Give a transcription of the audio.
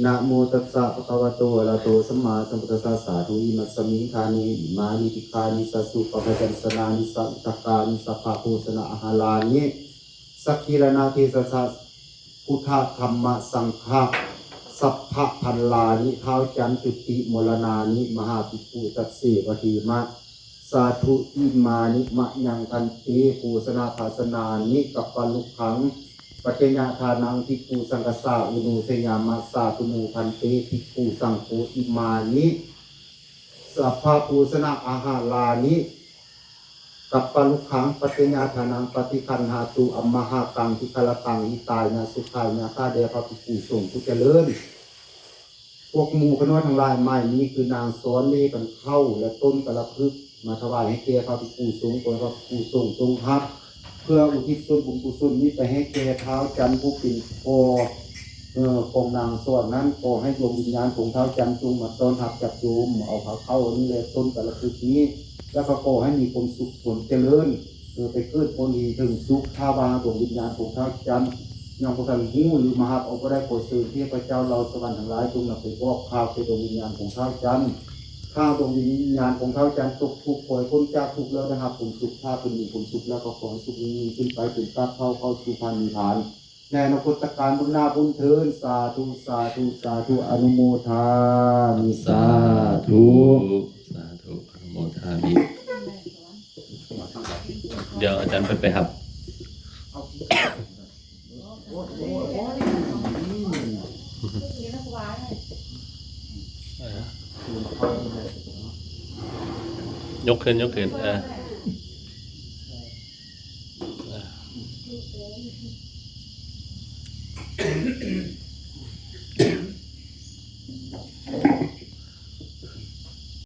ນະໂມຕັດສະ ພະຄະວະໂຕ ອະລະຫະໂຕ ສຳມາສຳພຸດທັດສະ ສາທຸ ອິມັດສະມິງ ຖາເນ ອິມານິ ທິກຂານິ ສະສຸ ປະພະຍັນຊະນານິ ສະອຸດທະການິ ສັບພະໂພຊະນະອາຫາລານິ ສັກກິລະນະເພສັດສະ ພຸດທະ ທຳມະ ສັງຄະ ສັບພະພັນລານິ ທ້າວຈັນຈຸຕິ ມໍລະນານິ ມະຫາພິກຂຸ ຕັດເສວະເທມະ ສາທຸ ອິມານິ ມະຍັງ ພັນເຕ ໂພຊະນະພາຊະນານິ ກັບປະລຸກຂັງ ປັດຈະຍະທານັງ ພິກຂຸ ສັງຄະສາ ອຸໂນຊະຍາມະ ສາທຸໂນ ພັນເຕ ພິກຂຸ ສັງໂຄ ອິມານິ ສັບພະໂພຊະນະອາຫາລານິ ກັບປະລຸກຂັງ ປັດຈະຍະທານັງ ປະຕິຄັນຫາຕຸ ອຳມະຫາກັງ ທິຄະລະຕັງ ຫິຕາຍະ ສຸຂາຍະ ຂ້າແດ່ພະພິກຂຸສົງຜູ້ຈະເລີນ. ພວກໝູ່ຂະນ້ອຍທັງຫຼາຍ ໝາຍນີ້ຄືນາງຊ້ອນ ເລກັນເຂົ້າ ແລະ ຕົ້ນກາລະພຶກ ມາຖວາຍໃຫ້ແກ່ພະພິກຂຸສົງ ຂໍໃຫ້ພະພິກຂຸສົງຈົ່ງຮັບ ເພື່ອອຸທິດສ່ວນບຸນກຸສົນນີ້ໄປໃຫ້ແກ່ທ້າວຈັນຜູ້ເປັນພໍ່ ເອີ ຂອງນາງຊ້ອນນັ້ນ. ຂໍໃຫ້ດວງວິນຍານຂອງທ້າວຈັນຈົ່ງມາຕ້ອນຮັບຈັກໂຍມ ເອົາພາເຂົ້າອັນນີ້ ແລະ ຕົ້ນກາລະພຶກນີ້ ແລ້ວກໍຂໍໃຫ້ມີຄວາມສຸກຄວາມຈະເລີນ ເອີ ໄປເກີດຜົນດີເຖິງສຸກ. ຖ້າວ່າດວງວິນຍານຂອງທ້າວຈັນຍັງບໍ່ທັນຮູ້ ຫຼື ມາຮັບເອົາບໍ່ໄດ້ ຂໍເຊີນເທບພະເຈົ້າເຫຼົ່າສະຫວັນທັງຫຼາຍ ຈົ່ງນຳໄປບອກຂ່າວແກ່ດວງວິນຍານຂອງທ້າວຈັນ. ຖ້າດວງວິນຍານຂອງທ້າວຈັນຕົກທຸກ ຂໍໃຫ້ພົ້ນຈາກທຸກແລ້ວໄດ້ຮັບຜົນສຸກ. ຖ້າເພິ່ນມີຜົນສຸກແລ້ວ ກໍຂໍໃຫ້ສຸກຍິ່ງໆຂຶ້ນໄປ ເປັນກາບເຂົ້າເຂົ້າສູ່ພະນິບພານ ໃນອະນາຄົດຕະການບຸນໜ້າບຸນເທີນ. ສາທຸ ສາທຸ ສາທຸ ອະນຸໂມທາມິ ສາທຸ ສາທຸ ອະນຸໂມທາມິ. ດຽວອາຈານເພິ່ນໄປຮັບ ຍົກຂຶ້ນ ຍົກຂຶ້ນ ເອີ.